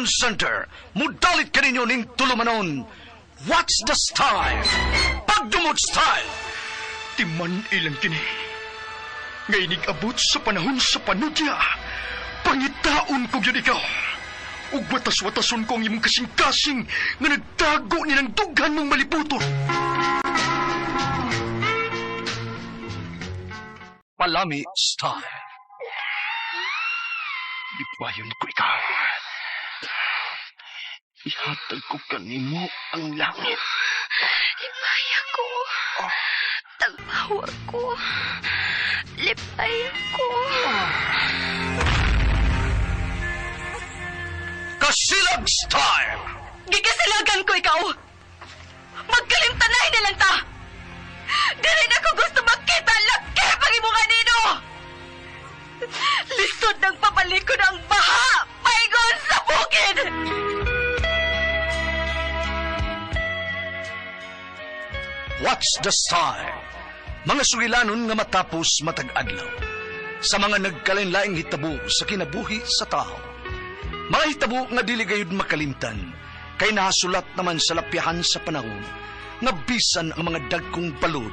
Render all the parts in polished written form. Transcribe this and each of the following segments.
Center. Mudalit kaninyo ning tulumanon. What's the style? Pagdumot style! Timan ilang kini. Ngay abot sa panahon sa panudya. Pangitaon ko yun ikaw. Ug watas-watason ko ang imong kasing-kasing nga nagtago nilang dughan mong malibuton. Palami style. Lipayon ko ikaw. Ihatag ko kanimo ang langit. Lipay ako. Tagpawa ko. Lipay ako. Kasilag style! Gikasilagan ko ikaw! Magkalimtanay na lang ta! Dili na ko gusto makita laki pag imong anino! Lisod ng pabalikon ang baha! Paingon sa bukid! What's the style? Mga sugilanon nga matapos matag-adlaw. Sa mga nagkalain-laing hitabo sa kinabuhi sa tao. Mga hitabo nga dili gayud makalimtan, kay nahasulat naman sa lapyahan sa panahon, nga bisan ang mga dagkong balod,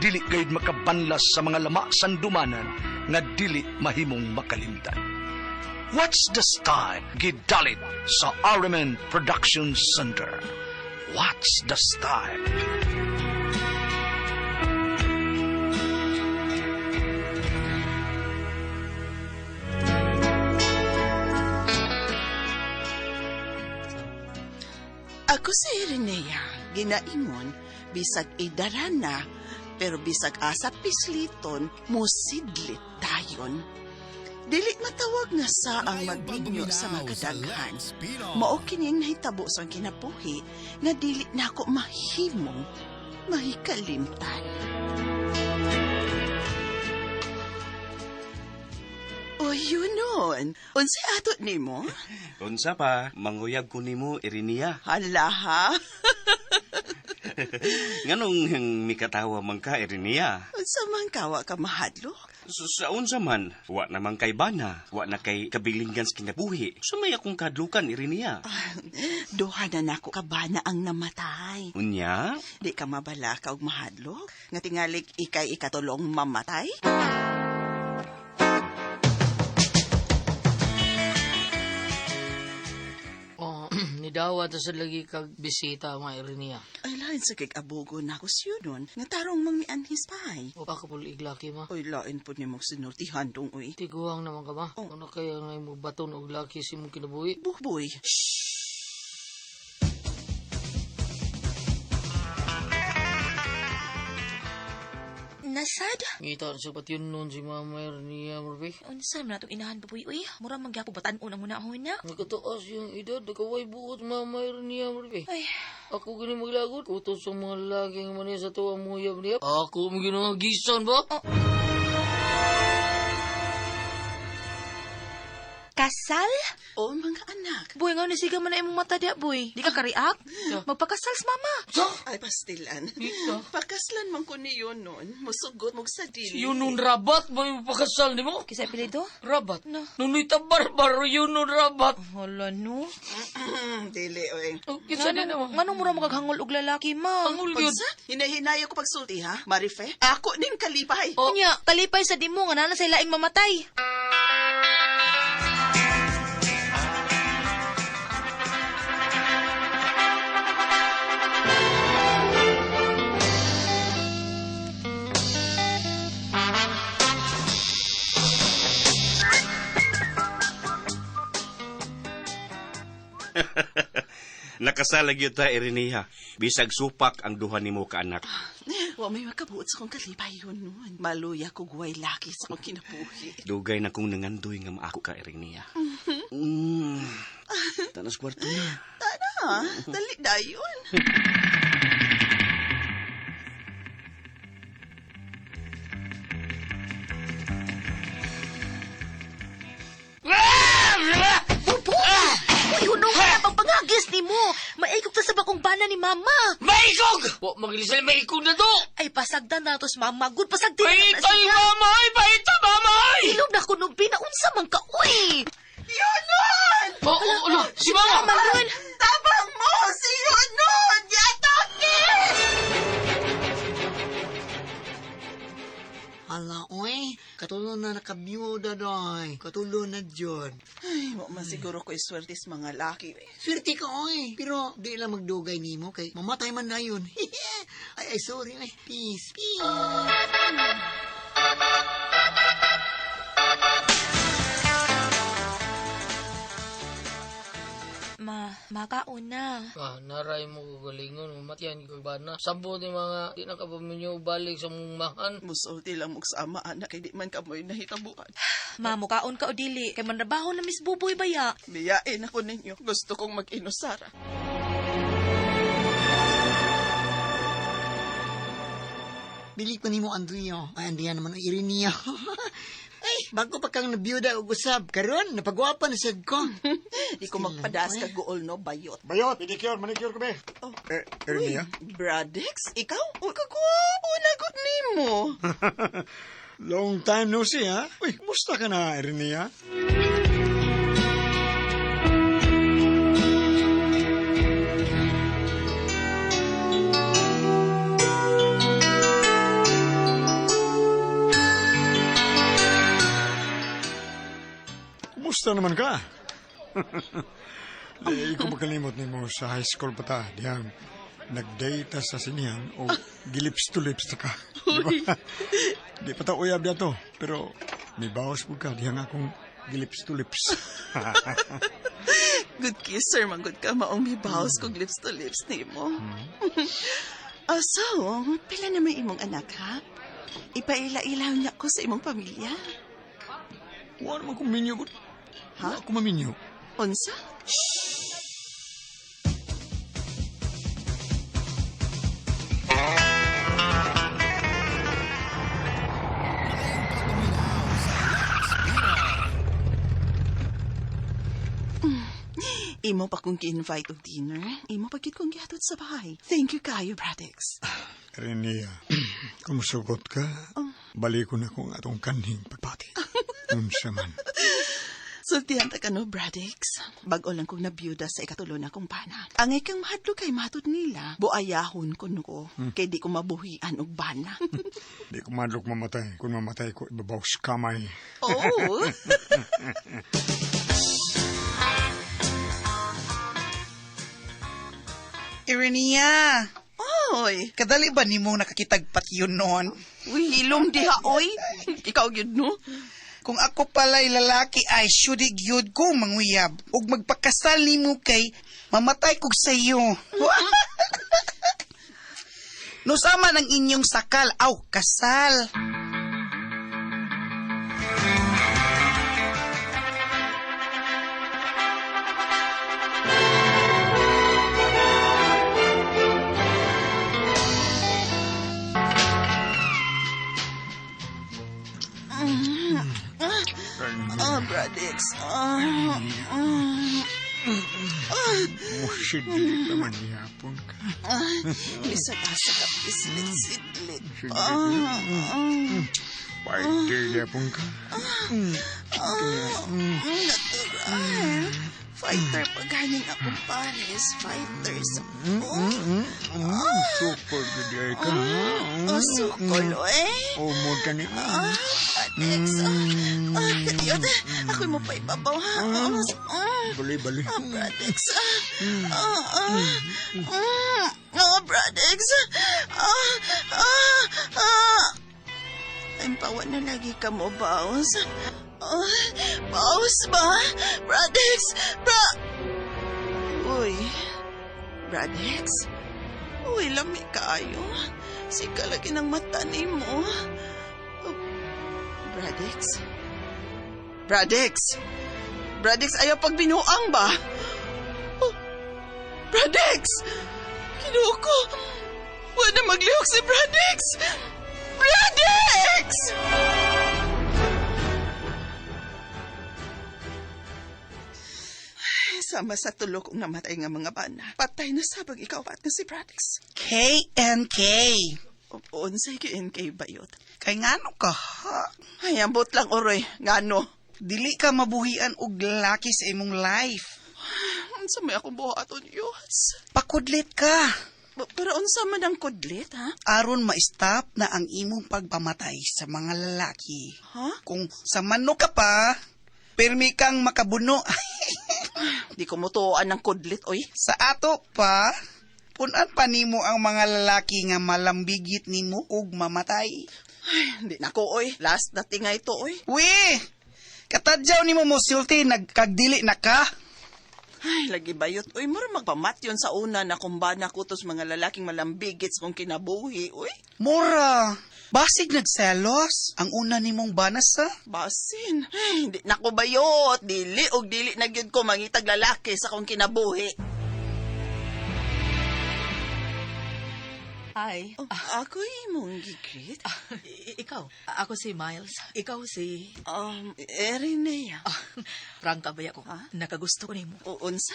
dili gayud makabanlas sa mga lama sandumanan nga dili mahimong makalimtan. What's the style? Gidalit sa RMN Production Center. What's the style? Ako si Irenea, ginaingon, bisag idaran na, pero bisag asa pisliton, musidlit tayon. Dili matawag nga sa ang magbinyo sa makadaghan. Mao kining nahitabo sa kinabuhi nga dili nako mahimong mahikalimtan. O yun nun. Unsay ato nimo? Unsa pa, manguyab ko nimo Irinia. Hala ha? Nganong mikatawa man ka Irinia? Unsa man kawa ka mahadlok? Sa unsa man, wa naman kay bana, wa na kay kabilingan sa kinabuhi. Sumay akong kadlukan Irinia. Duha na nako ka bana ang namatay. Unya? Di ka mabalaka og mahadlok? Nga tingalik ikay ikatulong mamatay? Oh, nidawa ta sa lagi kag bisita mga Irinia. Ay, lain sa kay abugo na ako siyo nun. Nga tarong mangmianhis pay. O pa ka iglaki ma. Oy, lain po ni mong sinultihan dong, uy. Tiguang naman ka ma. Oh. Ano kaya nga mo baton og laki si mong kinabuhi? Buboy. Nasad? Ngita sa patyon nun si Mama Irinia, Murphy. Unsa man natong inahan baboy uy? Mura man gyapon batan-on ang hunahon na. Nakataas yung edad, nakaway buot Mama Irinia, Murphy. Ay, Ako gini maglagot. Kutos sa mga laging mani sa tuwa muyab niya. Ako mo ginagisan ba? Oh. Kasal? O, mga anak. Boy, nga nasiga man na imong mata diya, boy. Di ka ka-react? Magpakasal sa mama. Sa? Ay, pastilan. Dito. Pakaslan man ko niyo nun. Musugot mong sa dili. Yun nun rabat, may pakasal ni mo? Kisa apelido? Rabat? No. Nunoy tabarbaro, yun nun rabat. Hala, no. Dili, oy. Oh, kinsa na naman? Nganong mura magaghangol og lalaki, ma? Angol yun. Unsa? Hinahinaya ko pagsulti, ha? Marife? Ako ning kalipay. Oh. Unya, kalipay sa dimo nga nana sa laing mamatay. Nakasalag yun ta Irinia. Bisag supak ang duha nimo ka anak. Wa may makabuot sa kong kalipay yun nun. Maluya ko guway laki sa kong kinabuhi. Dugay na kong nangandoy nga maako ka Irinia. Tanas kwarto na. Tana, dali dayon. Buboy! Uy, hunong ka na pagpangagis ni mo. Maikog ta sa bakong bana ni mama. Maikog! Wa magilisay maikog na to! Ay, pasagdan na to sa mama. Good, pasagdan na Paitay na siya. mama! Ay, paita mama! Ay! Ilog na kuno, pinaunsa man ka, uy! Yun nun! Oh, oh, si Mama! Tabang mo! Si Yunon! Yatake! Hala, oy. Katulo na nakabiyuda, doy. Katulo na, Jod. Ay, mo man siguro ko iswertis mga laki. Eh. Swerte ka, oy. Pero di lang magdugay nimo kay mamatay man na yun. ay, sorry. Ay, peace, peace. Ma, makaon na. Ah, naray mo kagalingon, mamatyan ko ba na. Sabot ni mga di na kapaminyo balik sa mong mahan. Musulti lang mo sama, anak, kay di man kamoy nahitabuan. Ma, mukaon ka o dili. Kay manrabaho na Miss Buboy baya. Biyain ako ninyo. Gusto kong mag-inusara. Dili ko nimo Andrea. Ay, Andrea naman, Irinea. Ay, bago pa kang nabiyuda og usab karon, napagwapa na sad ko. Di ko magpadas ka guol, no, bayot. Bayot, pedicure, manicure ko be. Oh. Eh, Ernia? Uy, Bradex, ikaw? Uy, kagwapo na gud nimo. Long time no see, ha? Uy, kumusta ka na, Ernia? Kumusta naman ka? Di ko makalimot nimo sa high school pa ta. Diyang nag-date sa sinihan o gilips to lips ta ka. Di ba? Di pa ta uyab to. Pero may bawas po ka. Diyang akong gilips to lips. Good kisser, man good ka. Maong may bawas kog lips to lips nimo. So, pila na may imong anak, ha? Ipaila-ilaw niya ko sa imong pamilya. Wala naman kong minyo. Ha? Wala akong maminyo. Unsa? Imo pa kong gi-invite og dinner. Imo pa gid kong gihatod sa bahay. Thank you kayo, Bradex. Renia, kung sugot ka, balik ko na kung atong kanhing pagpati. Unsa man. Sultihan ta ka no, Bradex. Bag-o lang kong nabiyuda sa ikatulo na kong bana. Angay kang mahadlo kay matod nila. Buayahon ko ko. Kay di ko mabuhian og bana. Di ko madlok mamatay. Kung mamatay ko, ibabaw sa kamay. Oh! Irenea, Oy! kadali ba nimo nakakitagpat yun noon? Uy, hilom diha, oy! Ikaw yun, no? Kung ako pala'y lalaki ay syudig yun ko manguyab. Ug magpakasal nimo kay mamatay kog sa iyo. Nusama ng inyong sakal, aw, kasal. Ah, Bradex. Musidlit naman yapon ka. Bisag asa ka, islit-sidlit. Pwede yapon ka. Natural. Fighter pa ganing akong pares. Fighter sa Super gud ka. Oh, sukol, eh. O mo tani. Bradex. Yun. Ako'y mo pa ibabaw, ha? Bali, bali. Bradex. Bradex. Ay, pawa na lagi ka mo, Baus. Baus ba? Bradex! Bra... Uy. Bradex? Uy, lami kaayo. Sika lagi ng mata ni mo. Oh, Bradex? Bradex! Bradex, ayaw pagbinuang ba? Oh, Bradex! Kinuha ko! Wala maglihok si Bradex! Bradex! Sama sa tulo kong namatay nga mga bana. Patay na sabag ikaw at na si Bradex. KNK. Unsay KNK bayot. Kay ngano ka ha? Ay, ambot lang oroy. Ngano? Dili ka mabuhian og laki sa imong life. Unsa may akong buhaton, Yos? Pakudlit ka. Pero unsa man ang kudlit, ha? Aron ma-stop na ang imong pagpamatay sa mga lalaki. Ha? Kung sa manok ka pa, pirmi kang makabuno. Di ko mutuoan ng kudlit, oy. Sa ato pa, punan pa nimo ang mga lalaki nga malambigit nimo ug mamatay. Ay, di nako, oy. Last na tingay to, oy. Uy! Katadyaw nimo mo sulti nagkagdili na ka. Ay, lagi bayot. Uy, mura magpamat yun sa una na kumbana ko tos mga lalaking malambigit sa kong kinabuhi, uy. Mura, basig nagselos ang una nimong banas sa? Basin. Ay, hindi nako bayot. Dili og dili na gyud ko mangitag lalaki sa kong kinabuhi. Hi. Oh, ako imong gigreet. Ikaw. Ako si Miles. Ikaw si... Erinea. Prangka ba ako? Ha? Nakagusto ko nimo. O, unsa?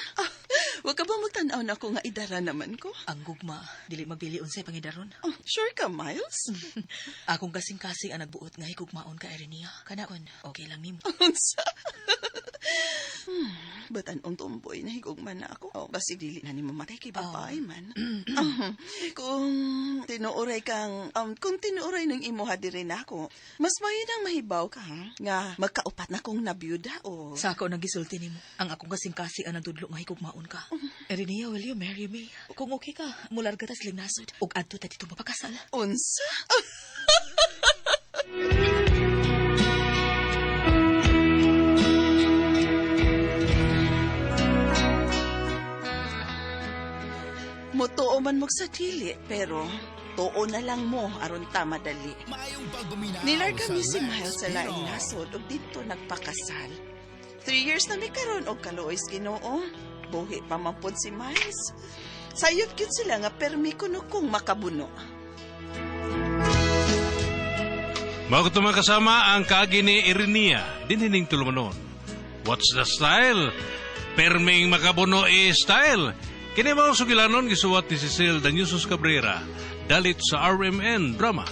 Wag ka ba magtan-aw na ako nga idara naman ko? Ang gugma, dili magpili unsay pangidaron. Oh, sure ka, Miles? Akong kasing-kasing ang nagbuot nga higugmaon ka, Erinea. Kanakon, okay lang nimo. Unsa? Batan-ong tumboy na higugma na ako. Oh, basi dili na ni mamatay kay babae man. Kung tinuoray kang, kung tinuoray ng imuha diri na ako, mas mayo nang mahibaw ka, ha? Nga magkaupat na kong nabiyuda o... Sa ako nang gisulti nimo. Ang akong kasing-kasing ang nagdudlo nga higugmaon ka. Erinea, will you marry me? Kung okay ka, mularga tas lingnasod. Ug adto ta dito mapakasal. Unsa? Mutuo man mo sa dili, pero tuo na lang mo aron ta madali. Nilarga mi si Miles sa laing nasod ug didto nagpakasal. 3 years na mi karon og kaluoy sa Ginoo. Buhi pa man pod si Miles. Sayop gyud sila nga permi kuno kong makabuno. Mao kato mga kasama ang kaagi ni Irinia, dinhining tulumanon. What's the style? Perming makabuno e style. Kini mao sugilanon gisuwat ni Cecil Danyusos Cabrera, dalit sa RMN Drama.